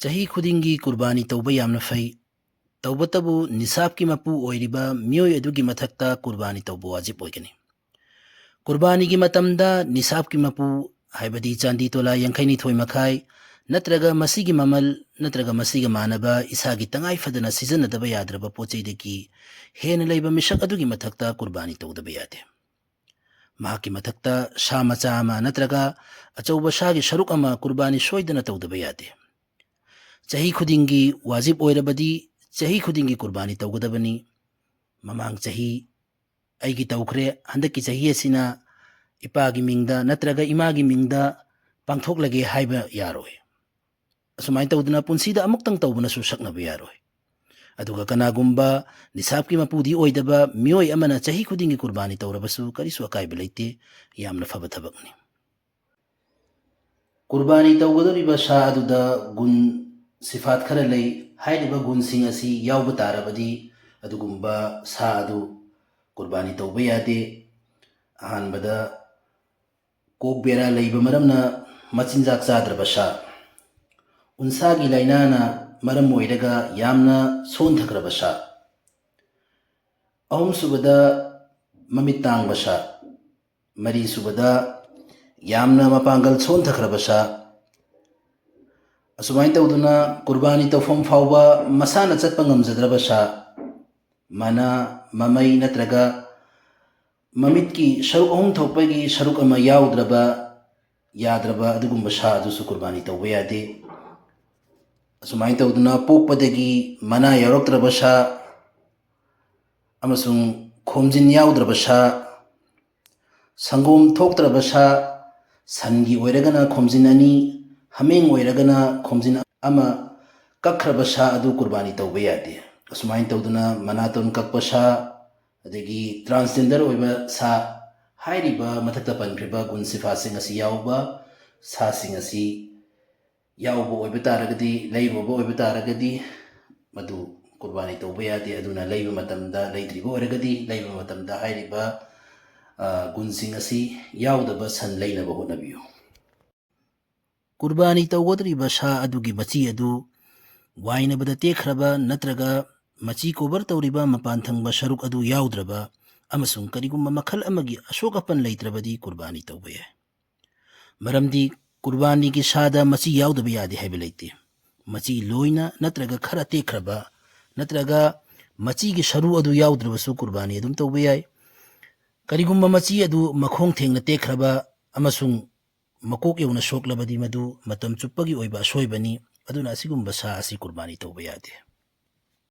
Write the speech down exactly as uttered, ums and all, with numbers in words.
ꯆꯍꯤ ꯈꯨꯗꯤꯡꯒꯤ ꯀꯨꯔꯕꯥꯅꯤ ꯇꯧꯕ ꯌꯥꯝꯅ ꯐꯩ꯫ ꯇꯧꯕꯇꯕꯨ ꯅꯤꯁꯥꯕꯀꯤ ꯃꯄꯨ ꯑꯣꯏꯔꯤꯕ ꯃꯤꯑꯣꯏ ꯑꯗꯨꯒꯤ ꯃꯊꯛꯇ ꯀꯨꯔꯕꯥꯅꯤ ꯇꯧꯕ ꯋꯥꯖꯤꯕ ꯑꯣꯏꯒꯅꯤ꯫ ꯀꯨꯔꯕꯥꯅꯤꯒꯤ ꯃꯇꯝꯗ ꯅꯤꯁꯥꯕꯀꯤ ꯃꯄꯨ, ꯍꯥꯏꯕꯗꯤ ꯆꯥꯟꯗꯤ ꯇꯣꯂꯥ ꯌꯥꯡꯈꯩ ꯅꯤꯊꯣꯏ ꯃꯈꯥꯏ, ꯅꯠꯇ꯭ꯔꯒ ꯃꯁꯤꯒꯤ ꯃꯃꯜ, ꯅꯠꯇ꯭ꯔꯒ ꯃꯁꯤꯒ ꯃꯥꯟꯅꯕ ꯏꯁꯥꯒꯤ ꯇꯉꯥꯏ ꯐꯗꯅ ꯁꯤꯖꯤꯟꯅꯗꯕ ꯌꯥꯗ꯭ꯔꯕ ꯄꯣꯠ ꯆꯩꯗꯒꯤ ꯍꯦꯟꯅ ꯂꯩꯕ ꯃꯤꯁꯛ ꯑꯗꯨꯒꯤ ꯃꯊꯛꯇ ꯀꯨꯔꯕꯥꯅꯤ ꯇꯧꯗꯕ ꯌꯥꯗꯦ꯫ ꯃꯍꯥꯛꯀꯤ ꯃꯊꯛꯇ ꯁꯥ ꯃꯆꯥ ꯑꯃ ꯅꯠꯇ꯭ꯔꯒ ꯑꯆꯧꯕ ꯁꯥꯒꯤ ꯁꯔꯨꯛ ꯑꯃ ꯀꯨꯔꯕꯥꯅꯤ ꯁꯣꯏꯗꯅ ꯇꯧꯗꯕ ꯌꯥꯗꯦ꯫ ꯆꯍꯤ ꯈꯨꯗꯤꯡꯒꯤ ꯋꯥꯖꯤꯕ ꯑꯣꯏꯔꯕꯗꯤ ꯆꯍꯤ ꯈꯨꯗꯤꯡꯒꯤ ꯀꯨꯔꯕꯥꯅꯤ ꯇꯧꯒꯗꯕꯅꯤ꯫ ꯃꯃꯥꯡ ꯆꯍꯤ ꯑꯩꯒꯤ ꯇꯧꯈ꯭ꯔꯦ, ꯍꯟꯗꯛꯀꯤ ꯆꯍꯤ ꯑꯁꯤꯅ ꯏꯄꯥꯒꯤ ꯃꯤꯡꯗ ꯅꯠꯇ꯭ꯔꯒ ꯏꯃꯥꯒꯤ ꯃꯤꯡꯗ ꯄꯥꯡꯊꯣꯛꯂꯒꯦ ꯍꯥꯏꯕ ꯌꯥꯔꯣꯏ꯫ ꯑꯁꯨꯃꯥꯏꯅ ꯇꯧꯗꯅ ꯄꯨꯟꯁꯤꯗ ꯑꯃꯨꯛꯇꯪ ꯇꯧꯕꯅꯁꯨ ꯁꯛꯅꯕ ꯌꯥꯔꯣꯏ꯫ ꯑꯗꯨꯒ ꯀꯅꯥꯒꯨꯝꯕ ꯅꯤꯁꯥꯕꯀꯤ ꯃꯄꯨꯗꯤ ꯑꯣꯏꯗꯕ ꯃꯤꯑꯣꯏ ꯑꯃꯅ ꯆꯍꯤ ꯈꯨꯗꯤꯡꯒꯤ ꯀꯨꯔꯕꯥꯅꯤ ꯇꯧꯔꯕꯁꯨ ꯀꯔꯤꯁꯨ ꯑꯀꯥꯏꯕ ꯂꯩꯇꯦ, ꯌꯥꯝꯅ ꯐꯕ ꯊꯕꯛꯅꯤ꯫ ꯀꯨꯔꯕꯥꯅꯤ ꯇꯧꯒꯗꯧꯔꯤꯕ ꯁꯥ ꯑꯗꯨꯗ ꯒꯨꯟ ꯁꯤꯐꯥꯠ ꯈꯔ ꯂꯩ꯫ ꯍꯥꯏꯔꯤꯕ ꯒꯨꯟꯁꯤꯡ ꯑꯁꯤ ꯌꯥꯎꯕ ꯇꯥꯔꯕꯗꯤ ꯑꯗꯨꯒꯨꯝꯕ ꯁꯥ ꯑꯗꯨ ꯀꯨꯔꯕꯥꯅꯤ ꯇꯧꯕ ꯌꯥꯗꯦ꯫ ꯑꯍꯥꯟꯕꯗ, ꯀꯣꯛ ꯕꯦꯔꯥ ꯂꯩꯕ ꯃꯔꯝꯅ ꯃꯆꯤꯟꯖꯥꯛ ꯆꯥꯗ꯭ꯔꯕ ꯁꯥ꯫ ꯎꯟꯁꯥꯒꯤ ꯂꯥꯏꯅꯥꯅ ꯃꯔꯝ ꯑꯣꯏꯔꯒ ꯌꯥꯝꯅ ꯁꯣꯟꯊꯈ꯭ꯔꯕ ꯁꯥ꯫ ꯑꯍꯨꯝꯁꯨꯕꯗ, ꯃꯃꯤꯠ ꯇꯥꯡꯕ ꯁꯥ꯫ ꯃꯔꯤꯁꯨꯕꯗ, ꯌꯥꯝꯅ ꯃꯄꯥꯡꯒꯜ ꯁꯣꯟꯊꯈ꯭ꯔꯕ ꯁꯥ꯫ ꯑꯁꯨꯃꯥꯏꯅ ꯇꯧꯗꯨꯅ ꯀꯨꯔꯕꯥꯅꯤ ꯇꯧꯐꯝ ꯐꯥꯎꯕ ꯃꯁꯥꯅ ꯆꯠꯄ ꯉꯝꯖꯗ꯭ꯔꯕ ꯁꯥ, ꯃꯅꯥ, ꯃꯃꯩ ꯅꯠꯇ꯭ꯔꯒ ꯃꯃꯤꯠꯀꯤ ꯁꯔꯨꯛ ꯑꯍꯨꯝ ꯊꯣꯛꯄꯒꯤ ꯁꯔꯨꯛ ꯑꯃ ꯌꯥꯎꯗ꯭ꯔꯕ, ꯌꯥꯗ꯭ꯔꯕ ꯑꯗꯨꯒꯨꯝꯕ ꯁꯥ ꯑꯗꯨꯁꯨ ꯀꯨꯔꯕꯥꯅꯤ ꯇꯧꯕ ꯌꯥꯗꯦ꯫ ꯑꯁꯨꯃꯥꯏꯅ ꯇꯧꯗꯨꯅ ꯄꯣꯛꯄꯗꯒꯤ ꯃꯅꯥ ꯌꯥꯎꯔꯛꯇ꯭ꯔꯕ ꯁꯥ ꯑꯃꯁꯨꯡ ꯈꯣꯝꯖꯤꯟ ꯌꯥꯎꯗ꯭ꯔꯕ ꯁꯥ, ꯁꯪꯒꯣꯝ ꯊꯣꯛꯇ꯭ꯔꯕ ꯁꯥ, ꯁꯟꯒꯤ ꯑꯣꯏꯔꯒꯅ ꯈꯣꯝꯖꯤꯟ ꯑꯅꯤ, ꯍꯥꯃꯦꯡ ꯑꯣꯏꯔꯒꯅ ꯈꯣꯝꯖꯤꯟ ꯑꯃ ꯀꯛꯈ꯭ꯔꯕ ꯁꯥ ꯑꯗꯨ ꯀꯨꯔꯕꯥꯅꯤ ꯇꯧꯕ ꯌꯥꯗꯦ꯫ ꯑꯁꯨꯃꯥꯏꯅ ꯇꯧꯗꯨꯅ ꯃꯅꯥꯇꯣꯟ ꯀꯛꯄ ꯁꯥ, ꯑꯗꯒꯤ transgender ꯑꯣꯏꯕ ꯁꯥ, ꯍꯥꯏꯔꯤꯕ ꯃꯊꯛꯇ ꯄꯟꯈ꯭ꯔꯤꯕ ꯒꯨꯟ ꯁꯤꯐꯥꯁꯤꯡ ꯑꯁꯤ ꯌꯥꯎꯕ ꯁꯥꯁꯤꯡ ꯑꯁꯤ ꯌꯥꯎꯕ ꯑꯣꯏꯕ ꯇꯥꯔꯒꯗꯤ, ꯂꯩꯔꯨꯕ ꯑꯣꯏꯕ ꯇꯥꯔꯒꯗꯤ, ꯃꯗꯨ ꯀꯨꯔꯕꯥꯅꯤ ꯇꯧꯕ ꯌꯥꯗꯦ꯫ ꯑꯗꯨꯅ ꯂꯩꯕ ꯃꯇꯝꯗ, ꯂꯩꯗ꯭ꯔꯤꯕ ꯑꯣꯏꯔꯒꯗꯤ, ꯂꯩꯕ ꯃꯇꯝꯗ ꯍꯥꯏꯔꯤꯕ, ꯑ, ꯒꯨꯟꯁꯤꯡ ꯑꯁꯤ ꯌꯥꯎꯗꯕ ꯁꯟ ꯂꯩꯅꯕ ꯍꯣꯠꯅꯕꯤꯌꯨ꯫ ꯀꯨꯔꯕꯥꯅꯤ ꯇꯧꯒꯗꯧꯔꯤꯕ ꯁꯥ ꯑꯗꯨꯒꯤ ꯃꯆꯤ ꯑꯗꯨ ꯋꯥꯏꯅꯕꯗ ꯇꯦꯛꯈ꯭ꯔꯕ ꯅꯠꯇ꯭ꯔꯒ ꯃꯆꯤ ꯀꯣꯚꯔ ꯇꯧꯔꯤꯕ ꯃꯄꯥꯟ ꯊꯪꯕ ꯁꯔꯨꯛ ꯑꯗꯨ ꯌꯥꯎꯗ꯭ꯔꯕ ꯑꯃꯁꯨꯡ ꯀꯔꯤꯒꯨꯝꯕ ꯃꯈꯜ ꯑꯃꯒꯤ ꯑꯁꯣꯛ ꯑꯄꯟ ꯂꯩꯇ꯭ꯔꯕꯗꯤ ꯀꯨꯔꯕꯥꯅꯤ ꯇꯧꯕ ꯌꯥꯏ꯫ ꯃꯔꯝꯗꯤ ꯀꯨꯔꯕꯥꯅꯤꯒꯤ ꯁꯥꯗ ꯃꯆꯤ ꯌꯥꯎꯗꯕ ꯌꯥꯗꯦ ꯍꯥꯏꯕ ꯂꯩꯇꯦ꯫ ꯃꯆꯤ ꯂꯣꯏꯅ ꯅꯠꯇ꯭ꯔꯒ ꯈꯔ ꯇꯦꯛꯈ꯭ꯔꯕ ꯅꯠꯇ꯭ꯔꯒ ꯃꯆꯤꯒꯤ ꯁꯔꯨ ꯑꯗꯨ ꯌꯥꯎꯗ꯭ꯔꯕꯁꯨ ꯀꯨꯔꯕꯥꯅꯤ ꯑꯗꯨꯝ ꯇꯧꯕ ꯌꯥꯏ꯫ ꯀꯔꯤꯒꯨꯝꯕ ꯃꯆꯤ ꯑꯗꯨ ꯃꯈꯣꯡ ꯊꯦꯡꯅ ꯇꯦꯛꯈ꯭ꯔꯕ ꯑꯃꯁꯨꯡ ꯃꯀꯣꯛ ꯌꯧꯅ ꯁꯣꯛꯂꯕꯗꯤ ꯃꯗꯨ ꯃꯇꯝ ꯆꯨꯞꯄꯒꯤ ꯑꯣꯏꯕ ꯑꯁꯣꯏꯕꯅꯤ꯫ ꯑꯗꯨꯅ ꯑꯁꯤꯒꯨꯝꯕ ꯁꯥ ꯑꯁꯤ ꯀꯨꯔꯕꯥꯅꯤ ꯇꯧꯕ ꯌꯥꯗꯦ꯫